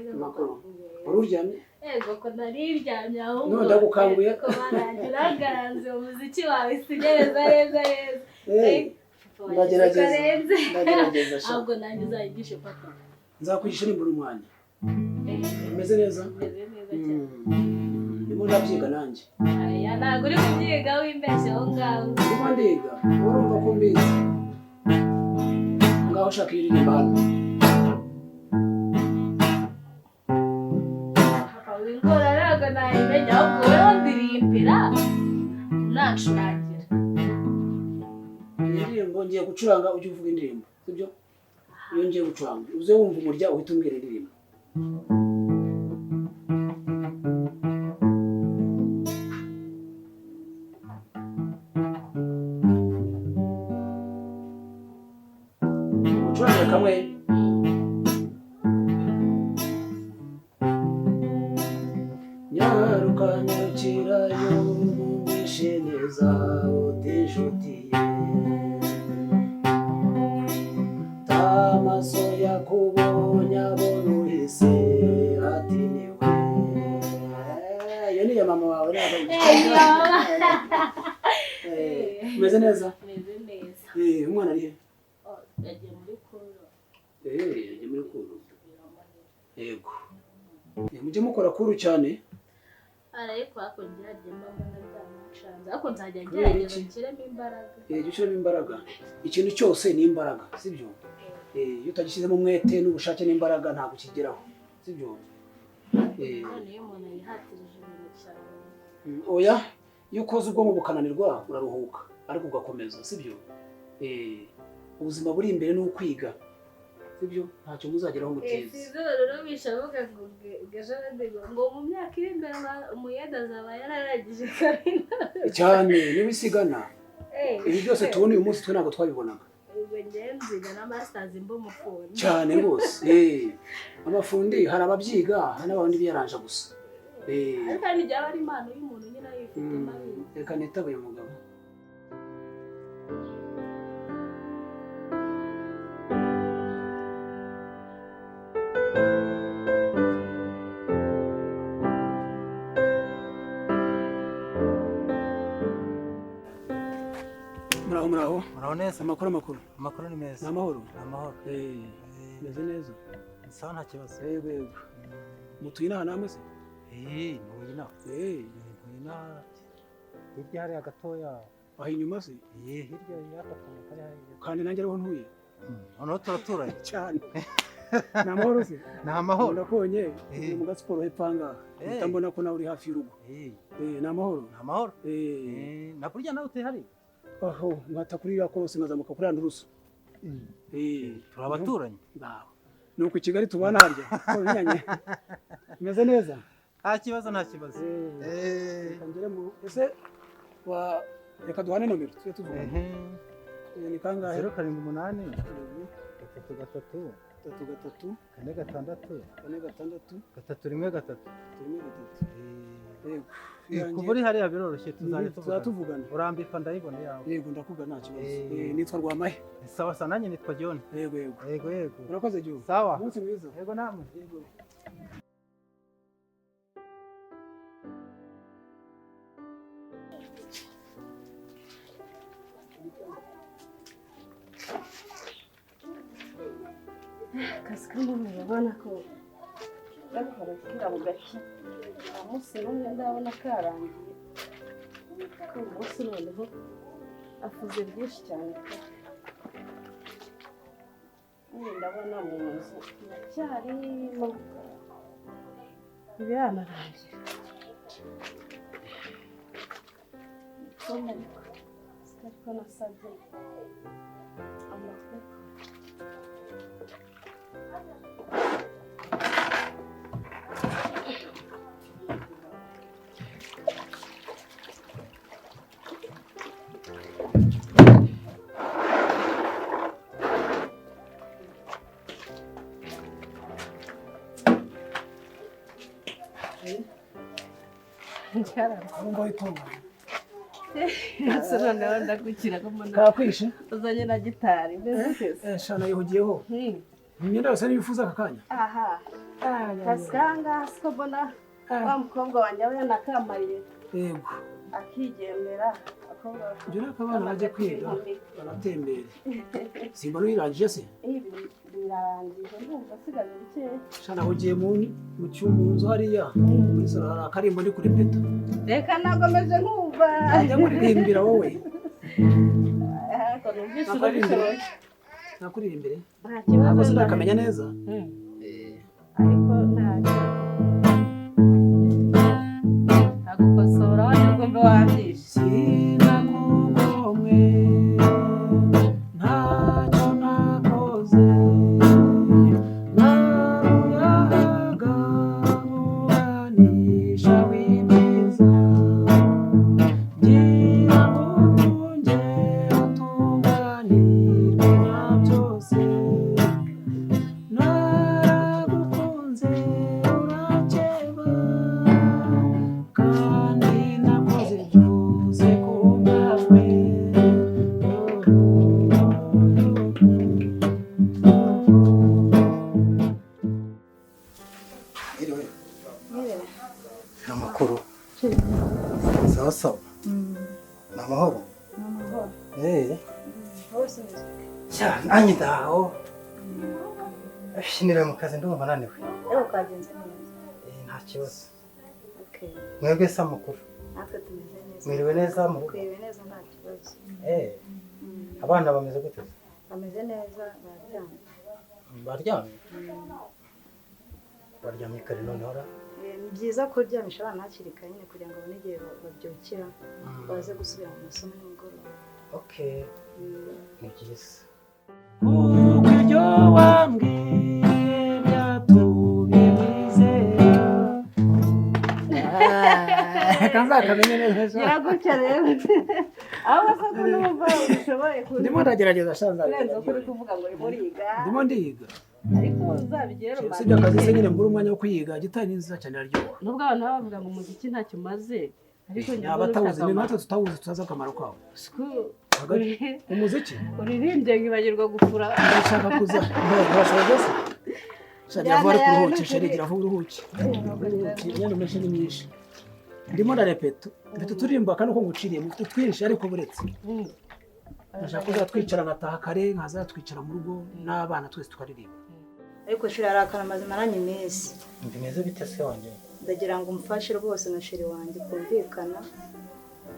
neza. Amakuru. Papa. Wari uryamye? Yego, ko nariryamye ahubwo. None ndagukanguye. Ko barangira urangaranze umuziki wawe singereza neza neza. Eh, Papa wanjye ndagerageza. sikarenze. Ndagerageza sha. Ahubwo nanjye uzayigishe, papa. Nzakwigisha nimbura umwanya. Umeze neza? Umeze neza cyane. Ndimo ndabyiga nanjye. Aya, ntabwo uri kubyiga, wimbeshye aho ngaho. Ndimo ndiga, urumva ko mbizi. Ngaho ushaka iyo uririmba hano. Papa, wingora, ntabwo nayimenya. Ahubwo wowe ndirimbira nacurangira. Indirimbo ngiye gucuranga, ujye uvuga indirimbo, sibyo? Iyo ngiye gucuranga uze wumva umurya uhita umbwira indirimbo. Ucurangire kamwe. Nyaruka, nyarukirayo, mwumvishe neza uti inshuti ye amaso yakubonye abona uhise ati niwe. Iyo ni iya mama wawe, ntabwo umeze neza? Umeze neza. Eh, umwana ari he? Oh, yagiye muri kuro. Eh, yagiye muri kuru. Yego. Eh, mujye mukora kuru cyane. Ariko ngerageza, mbona byamucanze, ariko nzajya Kubera ngerageza iki? nshyiremo imbaraga. Eh, jya ushyiramo imbaraga. Ikintu cyose ni imbaraga, sibyo? Eh, iyo utagishyizemo umwete n'ubushake n'imbaraga ntabwo ukigeraho, sibyo? Eh, None iyo umuntu yihatirije ibintu cyane? Oya, iyo ukoze ubwonko bukananirwa uraruhuka, ariko ugakomeza, sibyo? Eh, ubuzima buri imbere ni ukwiga, sibyo? Ntacyo muzageraho mutize. Sinzi, rero bisha avuga ngo ejo ngo mu myaka iri imbere umuyede azaba yararangije kaminuza. Cyane, niba isigana ibi byose tubona uyu munsi, twe ntabwo twabibonaga. Ubwo njyewe nziga na masters mba umufundi. Cyane rwose. Eh, amafundi hari ababyiga, hari n'abandi biyaranja gusa. Eh, ariko hari n'igihe aba ari impano y'umuntu nyine ayifitemo abizi. Reka nitabe uyu mugabo. Muraho, muraho. Muraho neza. Amakuru, amakuru? Amakuru ni Ni meza. amahoro? Ni amahoro. Eh, meze neza. Sawa, nta kibazo. Yego, yego. Mutuye inaha namwe se? Eh, ntuye inaha. Eh, Ntuye inaha. Hirya hariya gatoya. Aho inyuma se? Eh, hirya y'aka kantu kari hariya. Kandi nanjye ariho ntuye. Noneho turaturanye. Cyane. Ni amahoro se? Ni amahoro. Ndakubonye Eh. uri mu gasiporo hepfo aha ngaha. Eh. Mpita mbona ko nawe uri hafi y'urugo. Eh, Eh, ni amahoro. ni amahoro. Eh, Eh, na burya nawe utuye hariya? Aho nkata kuri iriya kose nkazamuka kuri ya nturusu. Eh, Turi abaturanyi. Ngaho. Ni uku i Kigali tubana harya. Ko binyanye. Meze neza. Nta kibazo, nta kibazo. Eh, Eh. reka ngere mu ese wa reka duhane nomero tujye tuvugana. Ehe. Eh, ni kangahe? 078 33 33 46 46 313. 13. Eh. Yego. Eh, kuva uri hariya biroroshye, tuzajya tuzajya tuvugana. tuvugana. Urambika ndayibona yawe. Yego, ndakubwira, nta kibazo. Eh. Eh, nitwa Rwamahe. Sawa sawa, nanjye nitwa John. Yego, yego. Yego, yego. Urakoze gihugu. Sawa. Umunsi mwiza. Yego, namwe. Yego. Akazi k'amahoro, urabona ko gakora kira bugacya, nta munsi n'umwe ndabona karangiye. Ko uyu munsi noneho afuze byinshi cyane pe. Ubu ndabona mu nzu iracyarimo, ntibiranarangira. Icyumba ariko ariko nasabye amakuru. Aho ngaho itunga. Ese noneho ndagukira ko mbona Kakwishe? uzanye na gitari, mbese se? Eh, shana yihugiyeho. Imyenda yose niyo ufuza aka kanya? Aha, akazi kangaha siko mbona wa mukobwa wanjye aba yanakamariye Yego. akigendera, abakobwa. Ibyo rero, abana bajya kwiga banatembere. Simbona uyirangije se? Ibi birarangije, ndumva asigaje bikeya. Shana, ugiye mu cyumba, mu nzu hariya muri salo, hari akarimbo ndi kurepeta. Reka, nagomeje nkumva. Najya nkuririmbira wowe. Ariko numvise Nakuririmbire. urabishoboye. Nakuririmbire. Nta Ntabwo kibazo. sindakamenya neza. Ariko ntacyo. Agukosora wajya ugomba wabyishe. Sinakugomwe, ntacyo nakoze, naruyaga nkuganisha w'ibyiza, ngira ngo utunge utunganirwe na byose. Naragukunze urakeba, kandi nakoze byose ku bwawe. Iriwe. Ni amakuru? Sawa sawa. Ni amahoro? Eh. Sha, nanjye ndaho. Shinira mu kazi, ndumva naniwe. Ewe, kagenze neza? Eh, nta kibazo. Okay. Mwebwe se amakuru? Natwe tumeze neza. Mwiriwe neza mu rugo? Twiriwe neza, nta kibazo. Eh. Abana bameze gute? Bameze neza, bararyamye. Baryamye? Baryamye kare noneho ra? Eh, ni byiza kuryamisha abana hakiri kare nyine, kugira ngo babone igihe babyukira baze gusubira mu masomo nimugoroba. Okay. Ni byiza. Kuko ibyo wambwiye byatumye nizera. Kazakamenye neza. Gira gutya rero, aho basa ko numva ubishoboye. Ndimo ndagerageza sha. Kurenza uko uri kuvuga ngo urimo uriga. Ndimo ndiga. Ariko uzabigere. Usibye akazi se nyine, mbura umwanya wo kwiga. Gitari ni nziza cyane, iraryoha. Nubwo abantu baba bavuga ngo umuziki ntacyo umaze, ariko njye mbona Abatawuzi ufite ni akamaro. natwe tutawuzi, tutazi akamaro kawo. Siko- Umuziki. Uririmbye nkibagirwa gufura. Ndashaka kuza ntibashoboye se. Sha, gira vuba ariko uruhuke, chérie, gira vuba uruhuke, uruhuke. Imyenda umeshe ni myinshi, ndimo ndarepeta. Mfite uturirimbo kandi uko nguciriye, mfite twinshi, ariko buretse ndashaka kuzatwicara nkataha kare, nkazatwicara mu rugo n'abana twese tukaririmba. Ariko chéri, hari akantu maze maranye iminsi. Bimeze bite se wanjye? Ndagira ngo umfashe rwose na chéri wanjye kumvikana,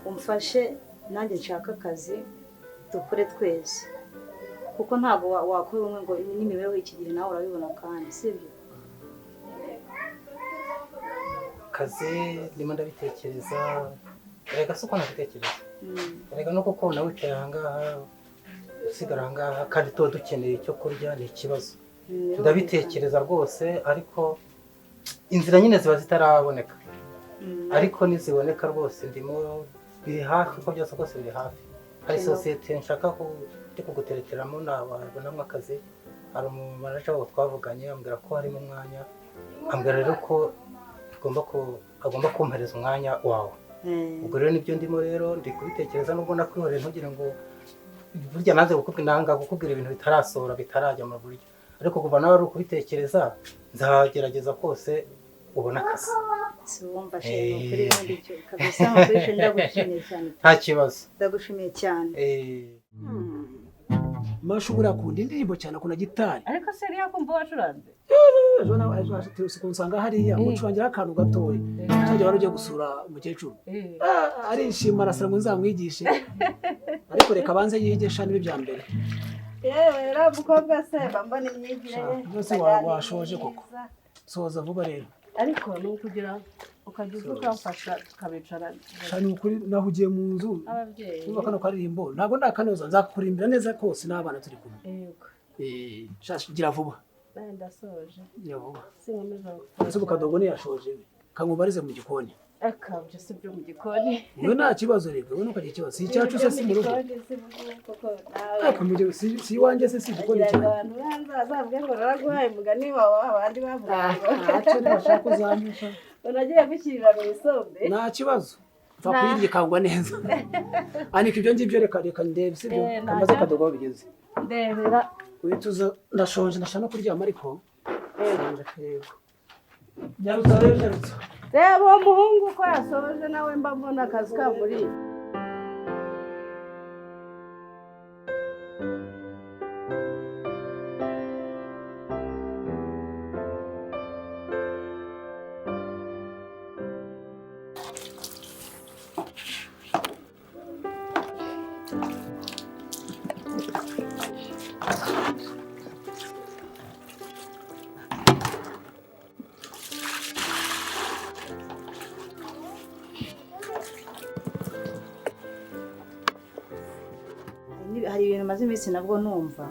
umfashe nanjye nshaka akazi, dukore twese, kuko ntabwo wakora umwe ngo n'imibereho y'iki gihe nawe urabibona kandi, sibyo? Kazi ndimo ndabitekereza. Erega si uko nabitekereza. Erega no kuko nawe wicaye ahangaha, usigara ahangaha kandi tuba dukeneye icyo kurya, ni ikibazo. Ndabitekereza rwose, ariko inzira nyine ziba zitaraboneka. Ariko niziboneka rwose ndimo, biri hafi, uko byose kose biri hafi. Hari sosiyete nshaka ndi kugutereteramo nabonamo akazi. Hari umumanager wabo twavuganye, ambwira ko harimo umwanya, ambwira rero ko tugomba ku agomba kumpereza umwanya wawe. Ubwo rero nibyo ndimo rero, ndi kubitekereza, nubwo nakwihoreye, ntugire ngo burya nanze kukubwira, nanga kukubwira ibintu bitarasohora, bitarajya mu buryo. Ariko kuva nawe ari ukubitekereza, nzagerageza kose ubone akazi. Si wumva chéri, ni ukuri muri ibyo kabisa, nukuri chéri, ndagushimiye cyane. Nta kibazo. Ndagushimiye cyane. Masha buriya akunda indirimbo cyane, akunda gitari. Ariko se yari yakumva wacuranze? Ejo nawe ejo kunsanga hariya mucurangira akantu gatoya, cyangwa wari ugiye gusura umukecuru. Ah, arishima, arasaba ngo nzamwigishe, ariko reka abanze yige sha, nibe ibya mbere. Yewe, uriya mukobwa se mba mbona imyigire ye. Mbese washoje koko? Soza vuba rero. Ariko ni ukugira ukajya uza ukamfasha tukabicara. Sha, ni ukuri naho ugiye mu nzu. Ababyeyi. Numva kano karirimbo ntabwo ndakanoza, nzakurimbira neza kose n'abana turi kumwe. Yego. Eh, sha, gira vuba. Nawe ndasoje. Gira vuba. Sinkomeza. Ese ubu kadogo ntiyashoje we? Kamubarize mu gikoni. Akabyo si byo mu gikoni. Wowe nta kibazo reka, wowe ntukagira ikibazo, si icyacu se, si mu rugo? Si koko nawe. Ariko mu gihe si iwanjye se, si igikoni Kugira ngo cyanjye? abantu banza bazavuge ngo naraguhaye umugani wawe, abandi bavuga ngo Ntacyo, ntibashaka kuzamusha. unagiye gushyirira mu isombe. Nta kibazo, mfa kuyirya ikangwa neza. Anika ibyo ngibyo, reka ndebe, sibyo? Eh, Kamaze ntacyo. kadogo aho bigeze. Ndebera. Uhita uza, ndashonje, ndashaka no kuryama, ariko yego, nyarutsa rero, nyarutsa. Reba uwo muhungu ko yasoje, nawe mba mbona akazi kamuriye. Hari ibintu maze iminsi nabwo numva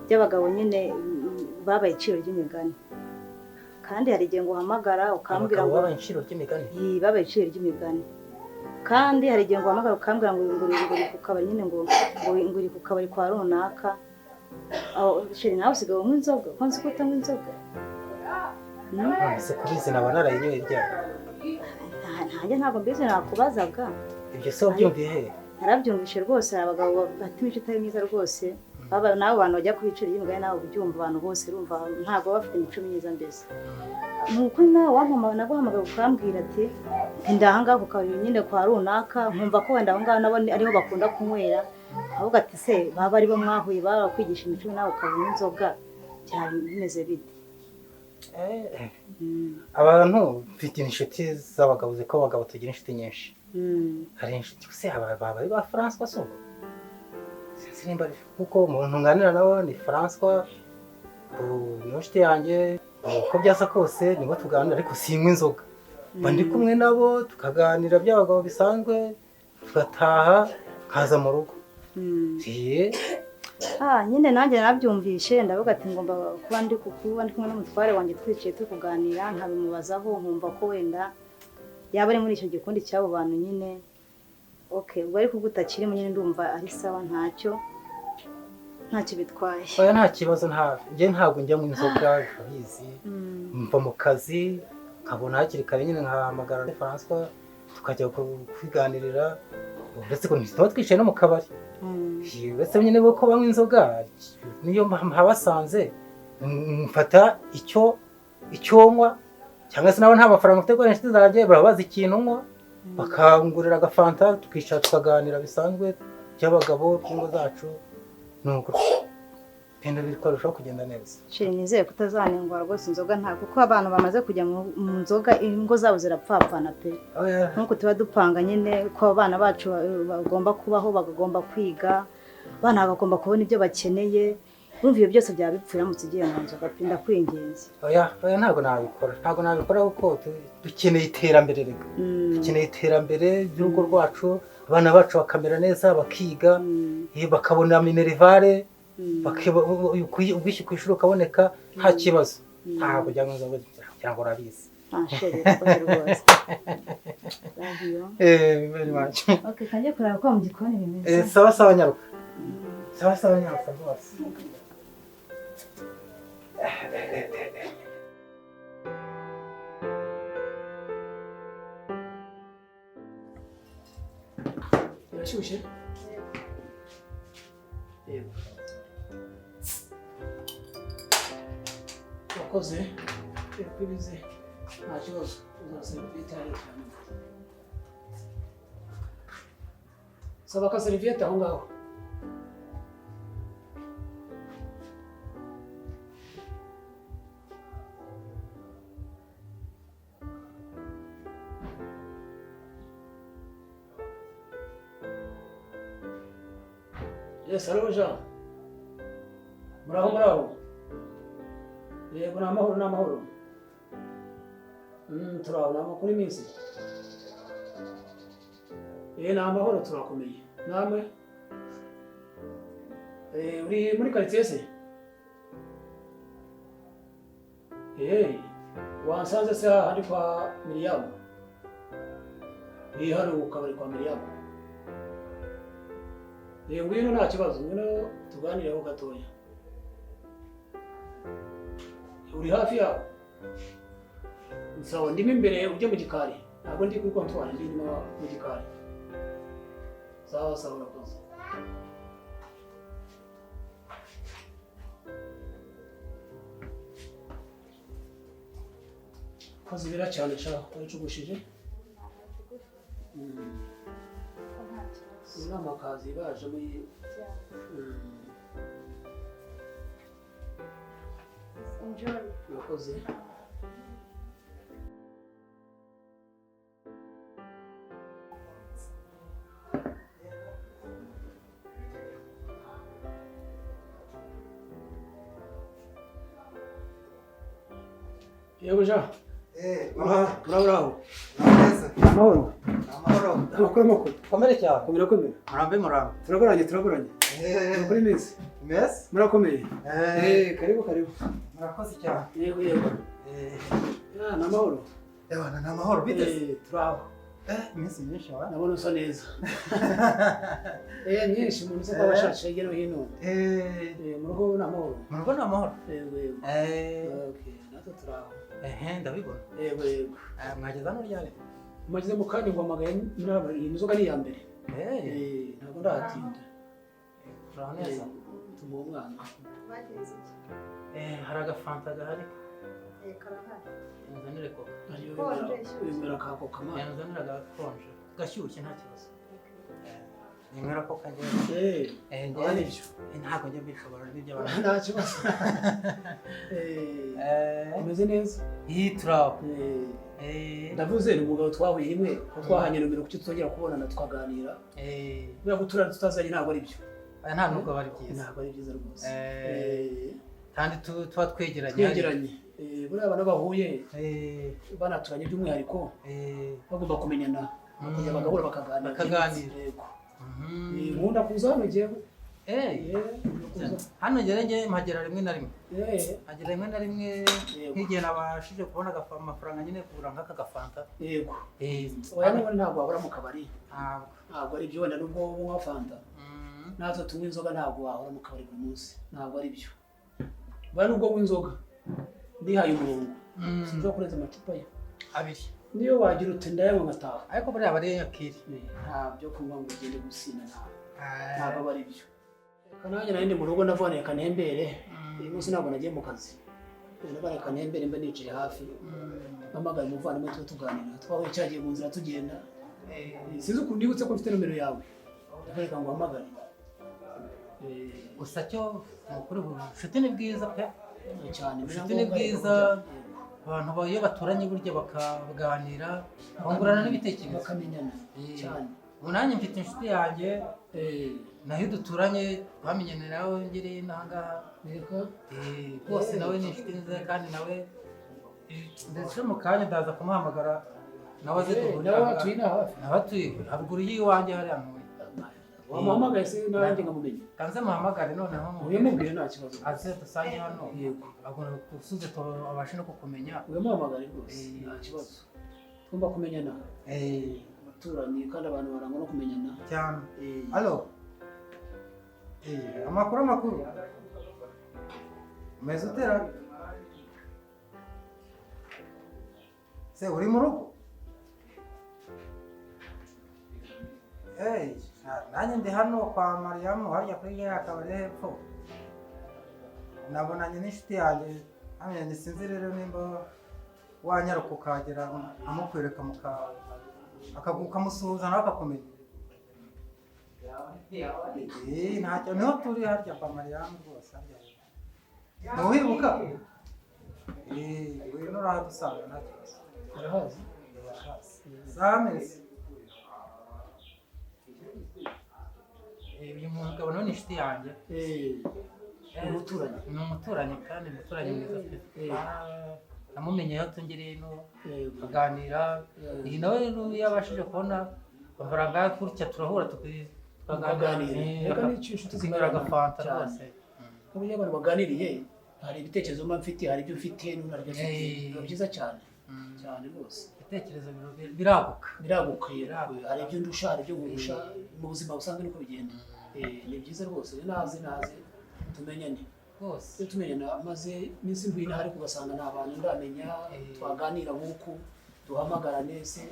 by'abagabo nyine, babaye iciro ry'imigani, kandi hari igihe nguhamagara ukambwira Abagabo ngo babaye inciro ry'imigani? Yi, babaye iciro ry'imigani, kandi hari igihe nguhamagara ukambwira ngo uri ku kabari nyine, ngo uri ku kabari kwa runaka. Aho chéri, nawe usigaye unywa inzoga? Ko nzi ko utanywa inzoga? None se kubizi naba narayinyoye ryari? Ntanjye ntabwo mbizi, nakubazaga. Ibyo se wabyumviye hehe? Narabyumvishe rwose, hari abagabo bafite imico itari myiza rwose. Baba n'abo bantu bajya kubicira y'imigani, nawe ubyumva, abantu bose urumva ntabwo baba bafite imico myiza mbese. Ni uko nawe naguhamagara ukambwira ati ndi aha ngaha ku kabari nyine kwa runaka, nkumva ko wenda aho ngaho nabo ariho bakunda kunywera, ahubwo ati se baba aribo mwahuye bakwigisha imico, nawe ukabona inzoga, byaba bimeze bite? Abantu mfite inshuti z'abagabo, uzi ko abagabo tugira inshuti nyinshi. Hari inshuti se aba baba ari ba François se ubwo? Sinzi nimba ari, kuko umuntu nganira nawe ni François, ubu niwe nshuti yanjye, uko byasa kose nibo tuganira, ariko sinywa inzoga. Mba ndi kumwe nabo tukaganira by'abagabo bisanzwe, tugataha nkaza mu rugo. Iye. Ah, nyine nanjye narabyumvishe, ndavuga ati ngomba kuba ndi kumwe n'umutware wanjye, twicaye turi kuganira, nkabimubazaho, nkumva ko wenda yaba ari muri icyo gikundi cy'abo bantu nyine. Okay, ubwo ariko ubwo utakirimo nyine, ndumva ari sawa, ntacyo bitwaye. Oya, nta kibazo, nta njye ntabwo njya mu inzoga, urabizi. Mva mu kazi nkabona hakiri kare nyine, nkahamagara François tukajya kwiganirira, uretse ko ntituba twicaye no mu kabari. Uretse nyine ko banywa inzoga, niyo mpabasanze mfata icyo nywa, cyangwa se nabo nta mafaranga mfite kubera inshuti zanjye baba bazi ikintu nywa, bakangurira agafanta, tukicara tukaganira bisanzwe by'abagabo by'ingo zacu, nuko ibintu bikarushaho kugenda neza. Chéri, nizeye ko utazanengwa rwose inzoga nta, kuko abantu bamaze kujya mu nzoga ingo zabo zirapfapfana pe. Oya. Nk'uko tuba dupanga nyine ko abana bacu bagomba kubaho, bagomba kwiga, abana bagomba kubona ibyo bakeneye, urumva ibyo byose byaba bipfuye uramutse ugiye mu nzoga pe, ndakwinginze. Oya, oya, ntabwo nabikora, ntabwo nabikora, kuko dukeneye iterambere reka. Dukeneye iterambere ry'urugo rwacu, abana bacu bakamera neza, bakiga, bakabona minerval, ubwishyu ku ishuri ukaboneka, nta kibazo. Ntabwo njya mu nzoga, kugira ngo urabizi. Ah, chéri, urakoze rwose. Love you. Eh, very much. Okay, kanjye kureba ko mu gikoni bimeze. Eh, sawa sawa, nyaruka, sawa sawa, nyaruka rwose. Birashyushye? Yego, wakoze. Yego, ibize, nta kibazo, uzaseriviyete hariya cyane, saba akaseriviyete aho ngaho. Yes, hello Jean. Muraho, muraho. Yego, ni amahoro, ni amahoro. Turaho, ni amakuru iminsi. Eh, ni amahoro, turakomeye. Namwe? Eh, uri muri quartier se? Eh, wansanze se hahandi kwa Miriam? Eh, hano ku kabari kwa Miriam. Eh, ngwino, nta kibazo, ngwino tuganireho gatoya. Uri hafi yaho? Sawa, ndimo imbere, ujye mu gikari. Ntabwo ndi kuri comptoir, ndi inyuma mu gikari. Sawa sawa, urakoze. Ko zibira cyane sha, wayicugushije. Ko nta kibazo. Iyi ni amakazi bajemo iyi. Cyane. Enjoy. Murakoze. Yego ja. Uraho, uraho. Neza. Amahoro. Amahoro. Amakuru, amakuru. Komere cyane. Komera, komera. Murambe, murambe. Turakoranye, turakoranye. Amakuru iminsi. Mesi. Murakomeye. Karibu, karibu. Murakoze cyane. Yego, yego. Ah, ni amahoro. Ewana, ni amahoro biteze. Turaho. Iminsi myinshi wa. Ndabona usa neza. Myinshi umuntu usa kuba ashaje hirya no hino. Mu rugo ni amahoro. Mu rugo ni amahoro. Yego, yego. Okay, natwe turaho. Ehe, ndabibona. Yego, yego. Mwageze hano ryari? Mugeze mu kanya ngo hamagaye naba iyi nzoga ni iya mbere. Ntabwo ndahatinda. Turaho neza. Tumuha umwana. Bagenze iki? Hari agafanta gahari. Karahari. Nzanire koka. Ariyo Konje, ishyushye. wemera ka koka mwana. Nzanire agakonje. Gashyushye nta kibazo. Ninywera koka njyewe. Aba Njyewe ni byo. Ntabwo njya mbishobora n'iby'abantu. Nta kibazo. Umeze neza? Iyi turaho. Ndavuze ni umugabo twahuye rimwe ko twahanye nomero, kuki tutongera kubonana tukaganira? Kubera ko turara tutazanye ntabwo ari byo. Aya nta nubwo aba ari byiza. Ntabwo ari byiza rwose. Kandi tuba twegeranye. Twegeranye. Buriya abantu bahuye banaturanye by'umwihariko bagomba kumenyana, bakajya bagahura bakaganira. Bakaganira. Yego. Nkunda kuza hano njyewe. Nkunda kuza. Hano ngere njye mpagera rimwe na rimwe. Mpagera rimwe na rimwe nk'igihe nabashije kubona amafaranga nyine kugura nk'aka gafanta. Yego. Oya, n'ubundi ntabwo wahora mu kabari. Ntabwo. Ntabwo ari byo, wenda nubwo unywa fanta. Natwe tunywa inzoga, ntabwo wahora mu kabari buri munsi. Ntabwo ari byo. Buriya nubwo unywa inzoga, nihaye umurongo. Sinshobora kurenza amacupa ye. Abiri. Niyo wagira uti ndayanywa ngataha. Ariko buriya aba ari yakiri. Nta byo kunywa ngo ugende gusinda, ntabwo. Ntabwo aba ari byo. Reka nanjye nari ndi mu rugo ndavuga reka ntembere. Uyu munsi ntabwo nagiye mu kazi. Ndavuga reka ntembere mbe nicaye hafi. Mpamagaye umuvandimwe tuba tuganira. Twahuye cyagiye mu nzira tugenda. Sinzi ukuntu nibutse ko mfite nomero yawe. Ndavuga reka nguhamagare. Gusa cyo ni ukuri ubucuti ni bwiza pe. Cyane. Ubucuti ni bwiza. Abantu iyo baturanye burya bakaganira, bungurana n'ibitekerezo. Bakamenyana. Cyane. Ubu nanjye mfite inshuti yanjye nayo duturanye, twamenyanye nawe ngereye n'aha ngaha. Reka. Rwose nawe ni inshuti nziza kandi nawe ndetse mu kanya ndaza kumuhamagara nawe aze duhurire Nawe aha ngaha. atuye inaha hafi? Nawe atuye haruguru y'iwanjye hariya ntuye. Wamuhamagaye se nanjye nkamumenya? Kanze muhamagare noneho Uyamubwire nta kibazo. Aze dusange hano. Yego. Agomba gusubiza abashe no kukumenya. Uyamuhamagare rwose nta kibazo. Tugomba kumenyana. Abaturanyi kandi abantu barangwa no kumenyana. Cyane. Allo. Amakuru, amakuru. Umeze utera? Se uri mu rugo? Nanjye ndi hano kwa Mariyamu harya kuri ya kabari hepfo. Nabonanye n'inshuti yanjye, hano sinzi rero nimba wanyaruka ukagera amukwereka ukamusuhuza nawe akakumenya. Ntacyo, niho turi harya kwa Mariyamu rwose harya. Ntuhibuka? Ngwino urahadusanga nta kibazo. Urahazi? Urahazi. Samesi. Uyu mugabo nawe ni inshuti yanjye. Umuturanyi. Ni umuturanyi kandi umuturanyi mwiza pe. Namumenye aho tungereye no tukaganira. Iyi nawe iyo abashije kubona amafaranga gutya turahura Tukaganira. Reka n'icyo inshuti tukinywera zimarana agafanta cyane. rwose. Kuko iyo abantu baganiriye hari ibitekerezo mba mfite, hari ibyo ufite n'undi hari ibyo afite. Biba byiza cyane. Cyane rwose. Ibitekerezo biraguka. Biraguka, yego. Hari ibyo ndusha, hari ibyo nkurusha, mu buzima busanzwe niko bigenda. Ni byiza rwose. Naze, naze tumenyane. Rwose. Iyo tumenyana maze iminsi mvuye inaha ariko ugasanga nta bantu ndamenya, twaganira nk'uku, duhamagarane se.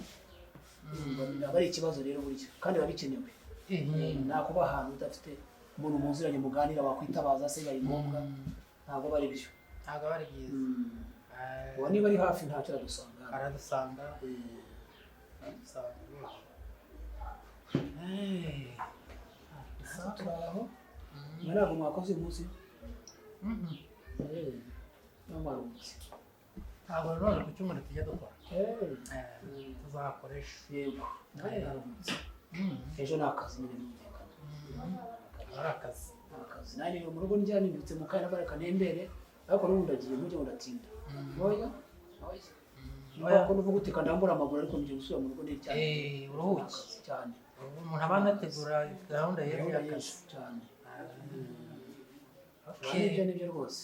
Aba ari ikibazo rero burya kandi biba bikenewe. Nta kuba ahantu udafite umuntu muziranye muganira wakwitabaza se bibaye ngombwa, ntabwo aba ari byo. Ntabwo aba ari byiza. Uwo niba ari hafi ntacyo aradusanga. Aradusanga. Aradusanga rwose. Ese turaho mwe ntabwo mwakoze uyu munsi? Mwaruhutse? Ntabwo none ku cyumweru tujya dukora. Tuzakoresha. Yego, nawe naruhutse. Ejo ni akazi nyine, birumvikana. Ari akazi. Ni akazi. Nanjye mu rugo njya nimbitse mu kanya bareka nembere, ariko n'ubundi ndagiye mujye muratinda. Oya oya. Oya. Nuko nuvuga uti kandambura amaguru, ariko ngiye gusubira mu rugo ni cyane. Uruhuke. Akazi cyane. Umuntu aba anategura gahunda y'ejo Gahunda y'akazi. y'ejo cyane. Okay. Nibyo nibyo rwose.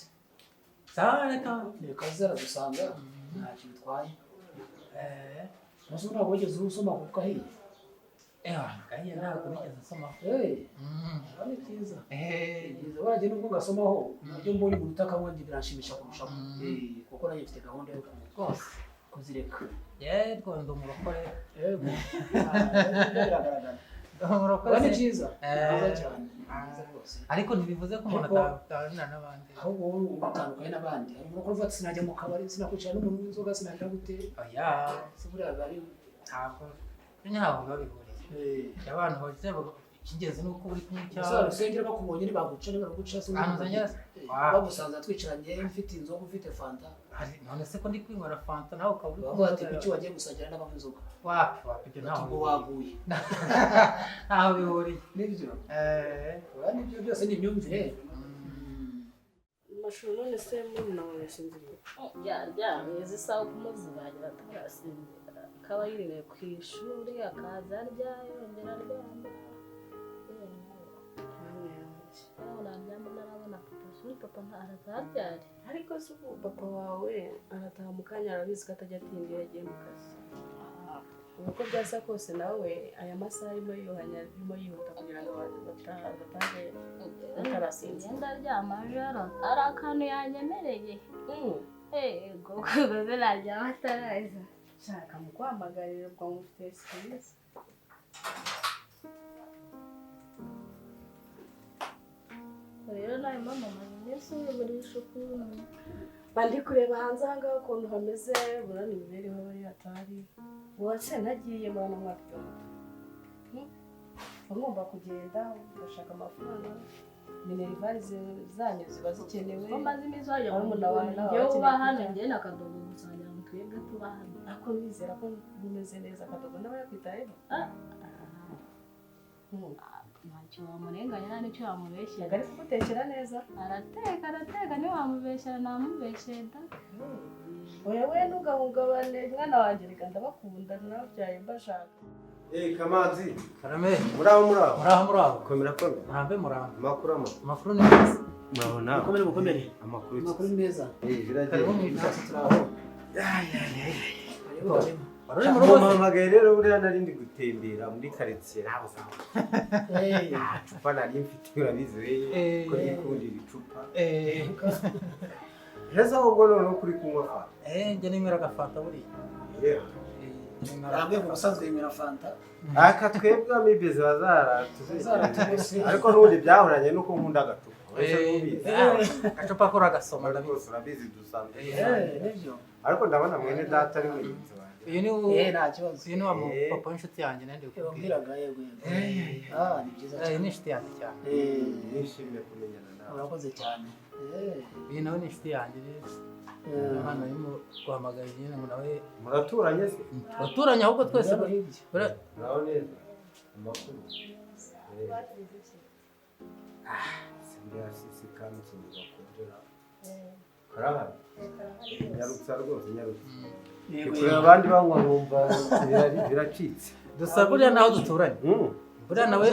Sawa, reka. Reka zaradusanga, ntacyo bitwaye. Umunsi umwe ntabwo wigeze usoma ku kahiye? Ewa, gahiye ntabwo nigeze nsomaho. Aba ni byiza. Ni byiza baragiye nubwo gasomaho, nabyo mbonye umuntu utakanywa biranshimisha kurushaho. Kuko nanjye mfite gahunda yo Rwose. kuzireka. Yego, ndi umurokore. Yego. Biragaragara. Ndi umurokore. Aba ni byiza. Ni byiza cyane. Ni byiza rwose. Ariko ntibivuze ko umuntu Ariko- ataganira n'abandi. Ahubwo wowe utandukanye n'abandi. Hari umuntu uvuga ati sinajya mu kabari, sinakwicara n'umuntu w'inzoga, sinajya gute. Oya. Se buriya biba ari Ntabwo ntabwo biba bihuriye. Abantu bagize icy'ingenzi ni uko uri kunywa Gusa icyayi. rusengero bakubonye ntibaguca, ntibaguca se. Ahantu nsengera se? Bagusanze twicaranye mfite inzoga, ufite fanta. None se ko ndi kwinywera fanta nawe ukaba uri Bavuga ati kunywa kuki wagiye gusangira n'abanywa inzoga? Wapi wapi, ibyo ntaho Ati ngo bihuriye. waguye. Ntaho bihuriye. Nibyo. Oya, nibyo byose ni imyumvire. Amashuri none se murumuna wawe yasinziriye? Yaryamye izi saha kumuzibagira atarasinzira, akaba yiriwe ku ishuri akaza arya yongera aryama. Narabona narabona papa, suri papa arazaryari. Ariko se ubu papa wawe arataha mu kanya, arabizi ko atajya atinda iyo yagiye mu kazi. Ubu uko byasa kose nawe aya masaha arimo yuhanya, arimo yihuta kugira ngo abantu batahe batarasinzira. Ngenda aryama joro ari akantu yanyemereye. Ego, kuko naryama ataraza. Shaka mukwamagarira ubwo mufite serivisi. Rero nawe mama maze iminsi wigurisha ukuntu Bandi kureba hanze aha ngaha ukuntu hameze, burana imibereho aba ari hatari. Uwase ntagiye mwana mwabyumva. Ngomba kugenda ugashaka amafaranga, minerivare zanyu ziba zikenewe. Ko maze iminsi wajya Barumuna bawe nabo njyewe uba bakeneye hano kujya. njyewe na Kadogo gusangira mu twebwe tuba hano. Ariko nizera ko mumeze neza, Kadogo nawe yakwitayeho. Ntacyo wamurenganya, nta n'icyo wamubeshyera. Ntabwo ari kugutekera neza. Arateka, arateka, ntiwamubeshyera, namubeshyera da. Oya we, ntugahungabane mwana wanjye, reka ndabakunda nababyaye mbashaka. Kamanzi. Karame. Muraho muraho. Muraho muraho. Komera komera. Murambe murambe. Amakuru amakuru. Amakuru ni meza. Muraho nawe. Mukomere mukomere. Amakuru. Amakuru ni meza. Biragiye. Karibu mu Natwe turaho. Karibu karibu. Wari uri mu rugo se? Mumpamagaye rero buriya nari ndi gutembera muri karitsiye nabuze aho. Nta cupa nari mfite, urabizi we ko nikundira icupa. Heza ahubwo noneho kuri kunywa fanta. Njye ninywera agafanta buriya. Yeah. Arambwiye ngo ubusanzwe yinywera fanta. Aka twebwe amibezi bazara Zaratugose. Ariko n'ubundi byahoranye nuko nkunda agacupa. Uretse n'ubizi. Agacupa ko uragasoma ndabizi. Rwose urabizi dusanzwe. Nibyo. Ariko ndabona mwene data ari mugenzi wanjye. Uyu ni Nta kibazo. Uyu ni wa papa w'inshuti yanjye nari ndikubwira. Wambwiraga yego yego. Ni byiza cyane. Ni inshuti yanjye cyane. Nishimiye kumenyana nawe. Urakoze cyane. Uyu nawe ni inshuti yanjye rero. Hano arimo guhamagara nyine ngo nawe Muraturanye se? Turaturanye ahubwo twese. Muraho neza. Amakuru. Si buriya si kamukingi bakundira. Karahari. Nyarutsa rwose nyarutsa. Yego, Kureba yego. abandi banywa nkumva biracitse. Dusa buriya naho duturanye. Buriya nawe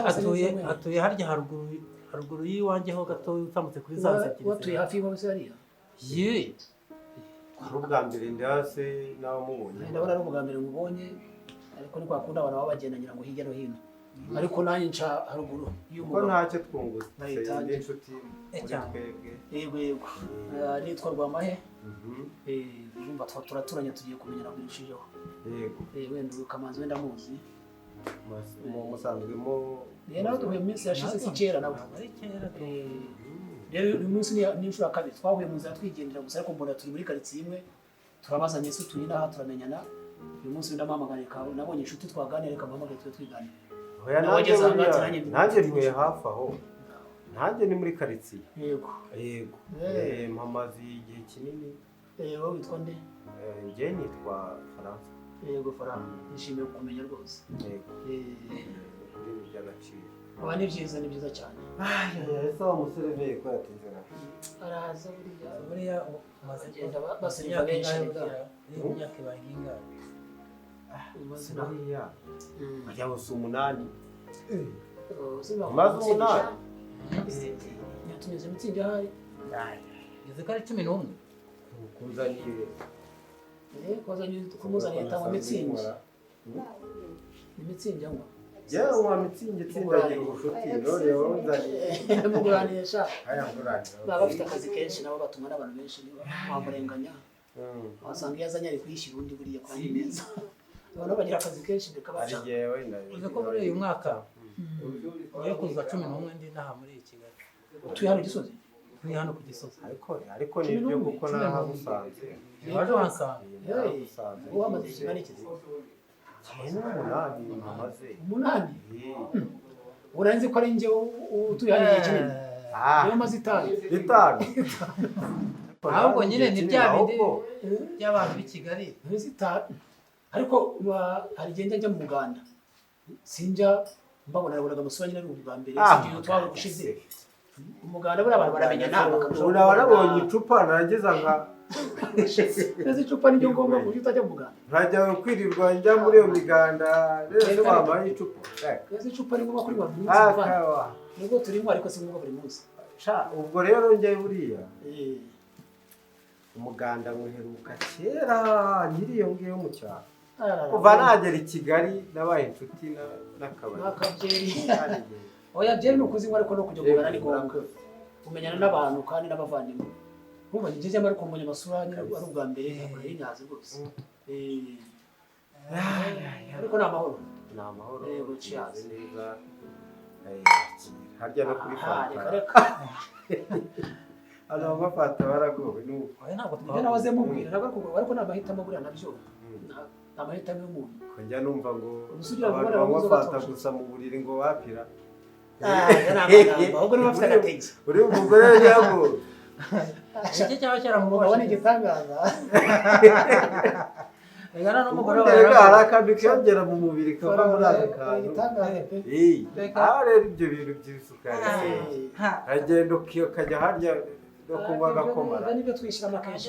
atuye harya haruguru y'iwanjye ho gato utambutse kuri za nzu ebyiri. Watuye hafi y'iwawe se hariya? Ye. Ari ubwa mbere ndase nawe mubonye. Ndabona ari ubwa mbere mubonye, ariko ni kwa kundi abantu baba bagenda ngira ngo hirya no hino. Ariko nanjye nca haruguru Kuko y'umugabo. ntacyo twungutse Nahita indi nshuti muri twebwe. Yego yego. Nitwa Rwamahe. Urumva turaturanye tugiye kumenyana birushijeho. Yego. Wenda uyu Kamanzi wenda muzi. Musanzwe mu Nawe duhuye mu minsi yashize, si kera nawe. Rero uyu munsi ni inshuro ya kabiri twahuye mu nzira twigendera gusa, ariko mbona turi muri karitsiye imwe. Turabazanye se utuye inaha, turamenyana. Uyu munsi ndamuhamagara, reka nabonye inshuti twaganira, reka muhamagare tube twiganira. Oya, Nawe nanjye ageze aha ngaha buriya- ati nanjye ndi nanjye ntuye hafi aho, nanjye ni muri karitsiye. Yego. Yego. Eh. Mpamaze igihe kinini. Wowe witwa nde? Njye nitwa Faransa. Yego Faransa, nishimiye kukumenya rwose. Yego. Kuri ibi by'agaciro. Aba ni byiza, ni byiza cyane. Ese wa museriveri ko yatinze na? Araza buriya. Buriya umaze Bagenda baseriva imyaka benshi. ingahe buriya? Iriya myaka ibaye nk'ingahe? Umaze Buriya bajya gusa 8. Umaze Umaze 8. Yatumize mitsingi ahari. Ngeze ko ari 11. Kuzaniye. Kumuzaniye tangwa mitsingi. Ni mitsingi anywa. Yewe wa mitsingi tsindagira ubucuti none wowe unzaniye. Muguranisha. Aya nguranira. Baba bafite akazi kenshi nabo, batumwa n'abantu benshi, niba wamurenganya. Wasanga iyo azanye ari kuyishyira undi buriya kwa neza. Abantu bagira akazi kenshi Ari bikabaca. jyewe na. Uzi ko muri uyu mwaka ugiye kuzuza 11 ndi inaha muri iyi Kigali. Utuye hano Gisozi? Turi hano ku Gisozi. Ariko ni byo kuko narahagusanze. Waje wansanga. Narahagusanze. Wowe wamaze ikingana iki? 8 mpamaze. 8? Uranzi ko ari njye utuye hano igihe kinini. Niyo maze 5. 5. Ahubwo nyine ni bya bindi Ahubwo by'abantu b'i Kigali. Maze 5. Ariko hari igihe njya mu muganda. Sinjya mbabona, nabonaga amasura nyine ari ubwa mbere. Sinjya twaba gushize. Umuganda buriya abantu baramenyana bakarushaho. Ubu nabonye icupa narangiza nka Neza icupa niryo ngombwa ku buryo utajya mu muganda. Nkajya kwirirwa njya muri iyo miganda rero bampaye icupa. Neza icupa ni ngombwa kuri buri munsi. Akawa. Nubwo turimo ariko si ngombwa buri munsi. Sha ubwo rero njye buriya umuganda nkuheruka kera nkiri iyo ngiyo mu cyaro. Kuva nagera i Kigali nabaye inshuti n'akabari. N'akabyeri. Oya byeri ni ukuzinywa ariko no kujya mugana ni ngombwa. Kumenyana n'abantu kandi n'abavandimwe. Urumva ni byiza ariko mbonye amasura nyine ari ubwa mbere, ntabwo nari nyazi rwose. Ariko ni amahoro. Ni amahoro. Yego, cheers. Neza. Harya no kuri fanta. Reka. Hano banywa fanta baragowe nuko. Oya ntabwo Ibyo nahoze mubwira ntabwo ari kugura, ariko ni amahitamo buriya nabyo. Ni amahitamo y'umuntu. Ko njya numva ngo Ubusugira abantu bubona banywa babuze fanta batosha. gusa mu buriri ngo wapira. Ni amagambo, ahubwo niba bafite agatege. Uri umugore yabo. Iki cyaba cyaramuboshe. Ubona igitangaza. Reka n'umugore Ubundi wawe rega hari akantu kiyongera mu mubiri kava muri aka kantu. Igitangaza pe. Aho rero ibyo bintu by'isukari se. Agenda ukajya harya no kunywa agakomara. Ibyo nibyo twishyiramo akenshi.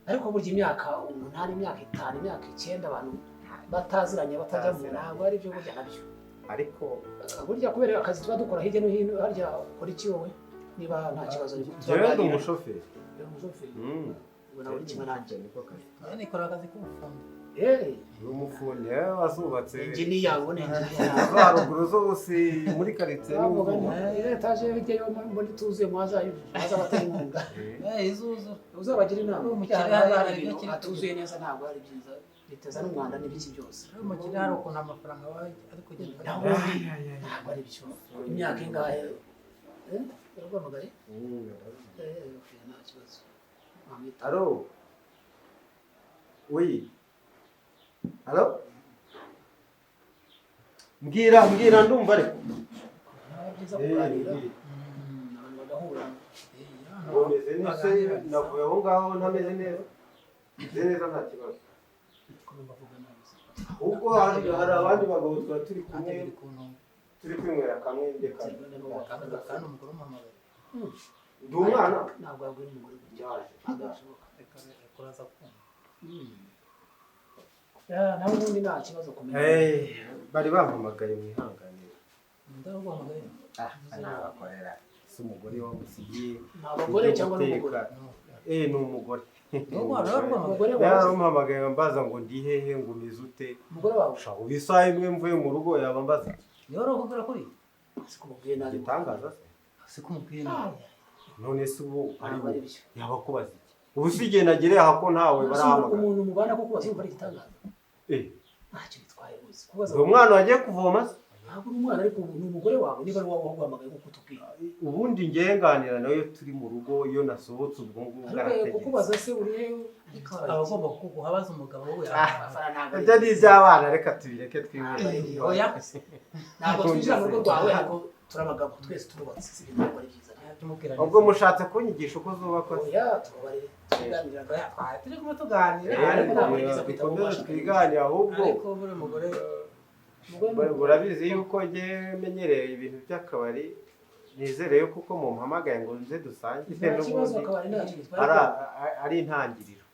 Ariko burya imyaka 8, imyaka 5, imyaka 9 abantu bataziranye batajya mu ntabwo ari byo burya nabyo. Ariko burya kubera akazi tuba dukora hirya no hino, harya ukora iki wowe niba nta kibazo? Njyewe ndi umushoferi. Umushoferi. Ubona uri kimwe nanjye. Nikora akazi k'ubufundi. Uri umufundi wazubatse. Engineer, ubona engineer. Zo haruguru zose muri karitsiye ni ubuvumo. Iyo etaje hirya yo mbona ituzuye mwazayujuje, mwazabatera inkunga. Izuzu. Uzabagira inama. Umukire Hari hari ibintu ibyo kiri hatuzuye neza ntabwo ari byiza. Biteza n'umwanda n'ibiki byose. Umukire hari ukuntu amafaranga aba ari kugenda. Ntabwo ari byo. Imyaka ingahe? Uraguhamagaye? Nta kibazo. Alo. Oui. Alo. Mbwira ndumva ariko. Byiza kuganira. Abantu bagahura. Umeze neza navuye aho ngaho ntameze neza. Meze neza nta kibazo. Ubwo hari abandi bagabo tuba turi kumwe turi kwinywera kamwe ndeka. Kandi umugore umuhamagaye. Ndi umwana. Ntabwo wabwira umugore gutya. Ntabwo bishoboka. Reka uraza kumva. Nawe ubundi nta kibazo kumenya. Bari bampamagaye mwihanganire. Ndaguhamagaye. Nabakorera. Si umugore wamusigiye. Ni abagore cyangwa ni umugore? Ni umugore. Umugore wawe? Yarampamagaye mbaza ngo ndi hehe ngo umeze ute. Umugore wawe? Ubu isaha imwe mvuye mu rugo yaba mbaza. Niba uri ukubwira kuri? Si kumubwiye nabi. Igitangaza se? Si kumubwiye nabi. None se ubu ari we yaba akubaza iki? Ubu si igihe nagereye aha ko ntawe barahamagara. Umuntu mubana ko kubaza yumva ari igitangaza. Ntacyo bitwaye rwose. Kubaza Uwo mwana wagiye kuvoma se? Ntabwo uri umwana, ariko ni umugore wawe, niba ari wowe waguhamagaye nk'uko utubwira. Ubundi ngenganira nawe iyo turi mu rugo, iyo nasohotse ubwo ngubwo Ariko arategetse. Kukubaza se uri he? Ariko aba agomba kuguhabaza umugabo we. Amafaranga ntabwo Ibyo ni iby'abana, reka tubireke twibone. Oya. Ntabwo twinjira mu rugo rwawe, ariko turi abagabo twese, turubatse, si ibintu ntabwo ari byiza. Tumubwira. Ubwo mushatse kunyigisha uko zubakwa se? Oya, tubabarire, tuganiraga. Turi kumwe tuganira. Ariko ntabwo nigeze kwita Dukomeze mubasha. twiganire ahubwo. Ariko buri mugore Umugore ni Urabizi yuko njye menyereye ibintu by'akabari, nizere yuko uko mumpamagaye ngo nze dusangire Nta kibazo. n'ubundi Akabari ntacyo bitwaye. Ari intangiriro,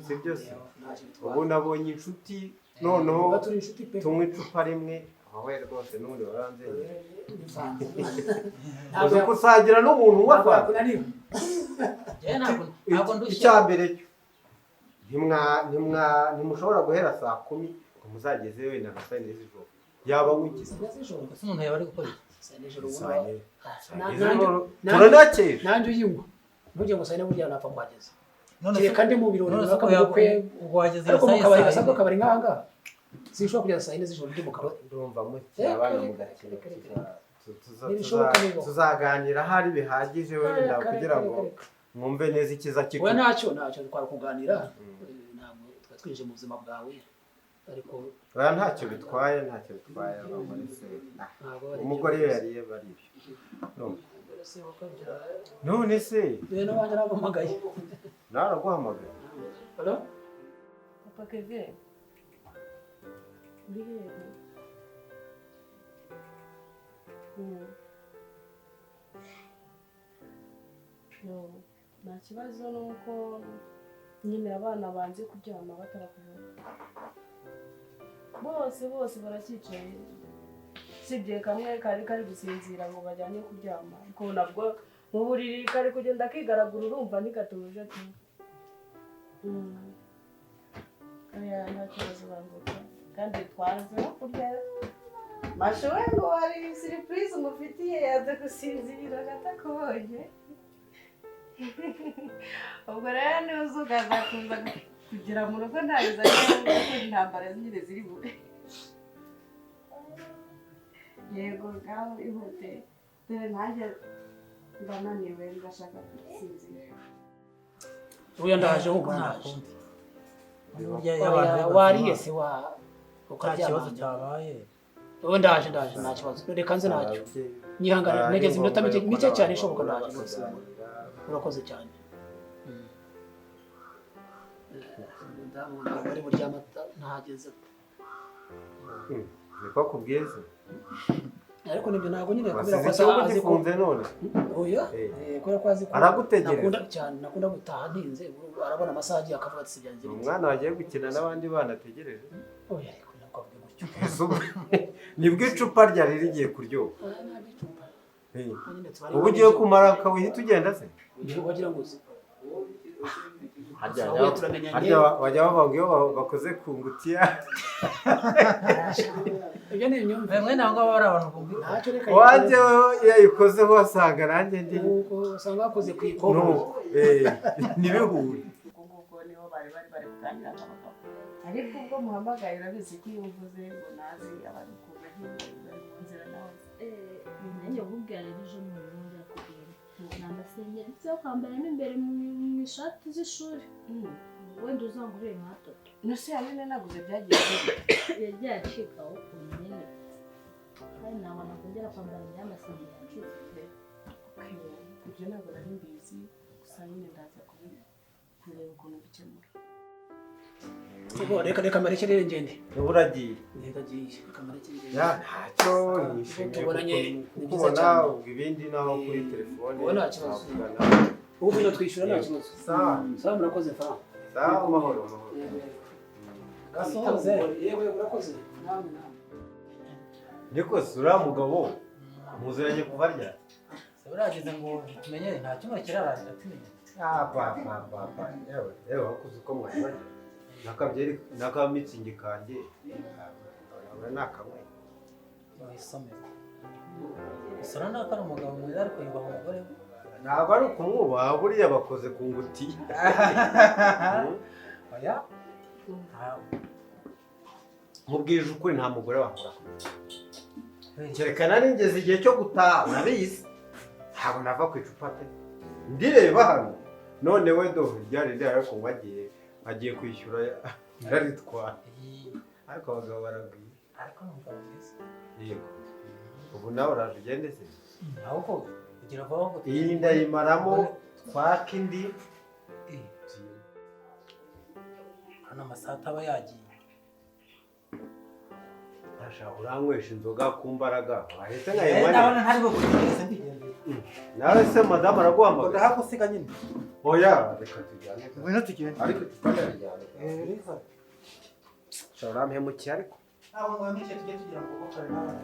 si byo se? Ntacyo bitwaye. Ubu nabonye inshuti noneho. Tuba turi inshuti pe. Tunywa icupa rimwe wowe rwose n'ubundi waranzengera. Ntabwo Uzi gusangira n'umuntu unywa ntabwo fanta? yakunanira. Njyewe ntabwo ndushya. Icya mbere cyo ntimushobora guhera saa 10 ngo muzageze wenda nka saa 4 z'ijoro yaba wigize. Saa 4 z'ijoro? Ese umuntu yaba ari gukora iki? Saa 4 z'ijoro ubu Saa yine. Saa yine z'ijoro turanakesha. Nanjye uyinywa, ntugire ngo saa 4 burya napfa kuhageza. None se Kereka ndi mu birori none se runaka, ko mu bukwe. ubwo wageze Ariko mu saa kabari saa gasanzwe, 4. akabari nk'aha ngaha, sinshobora kugeza saa 4 z'ijoro ndi mu kabari. Ndumva mukiri abana mu gakino. Reka, reka, reka. Ntibishoboka, bibaho. Tuzaganira ahari bihagije wenda Reka, kugira reka, ngo reka. mwumve neza ikiza Oya, cy'icupa. ntacyo twari kuganira. Ntabwo twari twinjiye mu buzima bwawe, ariko Oya, ntacyo bitwaye, ntacyo bitwaye abagore se. Ntabwo ari Umugore iyo byo. yariye bari ibyo. Ndumva. Umugore se wakabyara. None se Rero wanjye arampamagaye. Naraguhamagaye. Hello? Papa Kevin, uri hehe? No, nta kibazo, ni uko nyine abana banze kuryama batarakuvuga. Bose bose baracyicaye, usibye kamwe kari kari gusinzira ngo bajyane kuryama, ariko nabwo mu buriri kari kugenda kigaragura, urumva ntigatuje tu. Oya, nta kibazo, banguka kandi twanze no kurya mashuwe ngo hari surprise umufitiye, yaze gusinzira atakubonye. Ubwo rero niba ukaza kuza kugera mu rugo ntabizanye kuko intambara nyine ziri bube. Yego, ngaho ihute, dore nanjye ndananiwe, ndashaka gusinzira. Oya, ndaje ahubwo, Nta ndaje. kundi. Burya iyo abantu Oya, bari wariye bazima, se wa nta ukaryama? kibazo cyabaye. Oya, ndaje, ndaje, nta kibazo, reka nze, ntacyo nyihangane, ntegeze iminota mike mike cyane ishoboka, ndaje rwose. Urakoze cyane. Umudamu ntabwo ari buryama ntahageze. Niko kubwiza. Ariko nibyo, ntabwo nyine kubera ko Wasize icyumba azi ko gifunze none. Oya. Kubera ko azi ko Aragutegereza. nakunda cyane, nakunda gutaha ntinze, arabona amasaha agiye akavuga ati sibyanze Ni bite. umwana wagiye gukina n'abandi bana ategereje. Oya, ariko ntabwo avuge gutyo. Ese ubwo nibwo icupa ryari rigiye kuryoha? Oya, ntabwo icupa. Nyine tubari. Ubu ugiye kumara ukawuhita ugenda se? Wagira ngo uzi. Harya Wowe turamenyanye. harya bajya bavuga ngo iyo bakoze ku ngutiya. Ibyo ni imyumvire. Mwe ntabwo baba ari abantu bumvikana. Ntacyo, reka. Wanjye weho iyo ayikozeho wasanga nanjye ndi Nuko usanga bakoze ku ikobo. Nuko ntibihure. Ubwo ngubwo niho bari kuganira nk'abagabo, ariko ubwo muhamagaye urabizi ko iyo uvuze ngo nazi abari kuza bari mu nzira nawe. Nanjye kukubwira rero, ejo nongera kugenda ni amasengeri yo kwambaramo imbere mu ishati z'ishuri, wenda uzangurire nk'atatu. Nose yari naguze byagiye bite? Yagiye acikaho ukuntu nyine, kandi ntabwo nakongera kwambara imyenda y'amasengeri yacitse pe. Okay, ibyo ntabwo nari mbizi, gusa nyine ndaza kureba ukuntu bikemura. Ubwo reka mareke rero ngende. Ubu uragiye? Reka agiye, reka mareke ngende. Ya, ntacyo, nishimiye Tubonanye, ni byiza kukubona. cyane. Ubwo ibindi naho kuri telefone Ubu nta kibazo. twavugana. Ubu ngwino twishyura, nta kibazo. Sawa. Sawa, murakoze fa. Sawa, amahoro, amahoro. Gasuhuze. Yego yego, urakoze namwe, namwe. Niko se uriya mugabo muziranye kuva ryari? Se burageze ngo tumenyere, nta cyumweru kirarangira tumenye. Ah, ba ba ba ba, yewe yewe, wakoze uko mwari bagira n'akabyeri n'akamitsingi kanjye ura nakamwe. Wisomere. Gusa urabona ko ari umugabo mwiza, ariko yubaha umugore we. Ntabwo ari ukumwubaha, buriya bakoze ku ngutiya. Oya. Ntabwo. Mubwije ukuri, nta mugore wahora. Kereka nari ngeze igihe cyo gutaha, urabizi. Ntabwo nava ku icupa pe. Ndireba hano. None we do ryari ryari ariko ngo agiye kwishyura araritwara. Ariko abagabo baragwiye. Ariko ni umugabo mwiza. Yego. Ubu nawe uraje ugende se. Ahubwo ugira vuba ngo Iyi ndayimaramo twaka indi. Hano amasaha ataba yagiye. Asha uranywesha inzoga ku mbaraga. Wahise Ndabona nkayimara. ntari bukugereze ndigendera. Nawe se madamu araguhamagara. Ndahagusiga nyine. Oya, reka tujyane. Ngwino tugende. Ariko icupa ndarijyana. Riza. Sha urampemukiye ariko. Ntabwo ngwambikiye tujye tugira ngo kuko kare n'abana.